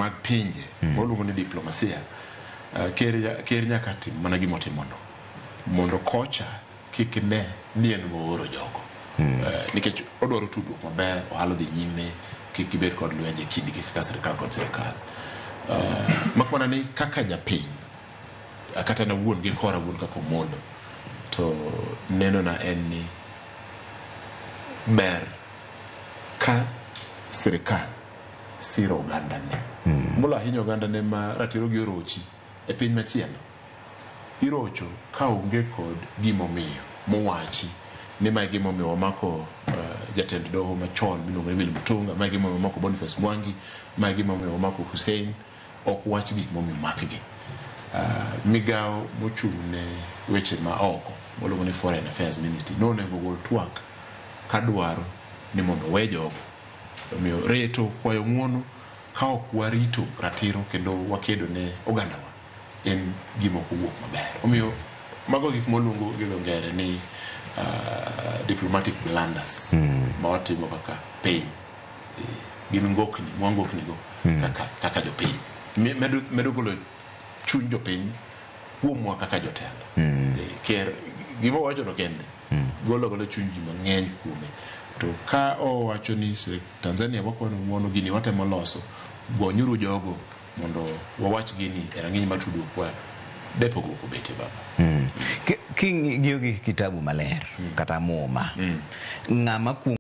mag pinje moluongo ni diplomasia, ker nyaka tim mana gima otimono mondo kocha kik ne ni en mooro jogo. Nikech odwaro tudruok maber, ohala odhi nyime, kik gibed kod lwenje kindgi kaka sirikal kod sirikal. Mak mana ni kaka japiny, kata an awuon gi kora awuon kaka Omolo, to nenona en ni ber ka sirikal siro ogandane. Molo ahinya ogandane ma ratiro gi orochi e piny machielo. Irocho ka onge kod gimomiyo mowachi ni mae gimomiyo wamako jatend doho machon miluongo ni Willy Mutunga, mae gimomiyo wamako Boniface Mwangi, mae gimomiyo wamako Hussein, ok wach gik momiyo omakgi. Migawo mochung' ne weche ma oko waluongo ni Foreign Affairs Ministry nonego ogol twak kadwaro ni mondo owe jogo. Omiyo reto kwayo ng'uono ka ok warito ratiro kendo wakedo ne ogandawa en gima ok owuok maber. Omiyo mago gik moluongo gi dho ngere ni diplomatic blunders ma watimo kaka piny. Gin ngokni, mwangokni go kaka jopiny. Medo golo chuny jopiny kuomwa kaka jotelo. Ker gima owacho no kende golo golo chuny ji mang'eny kuome. To ka owacho ni Tanzania wakwayo ng'uono gini watemo loso, gonyuru jogo mondo wawach gini e rang'iny mar tudruok kwa de pogruok obetie baba. King'iyo gi kitabu maler kata muma, ng'ama kuong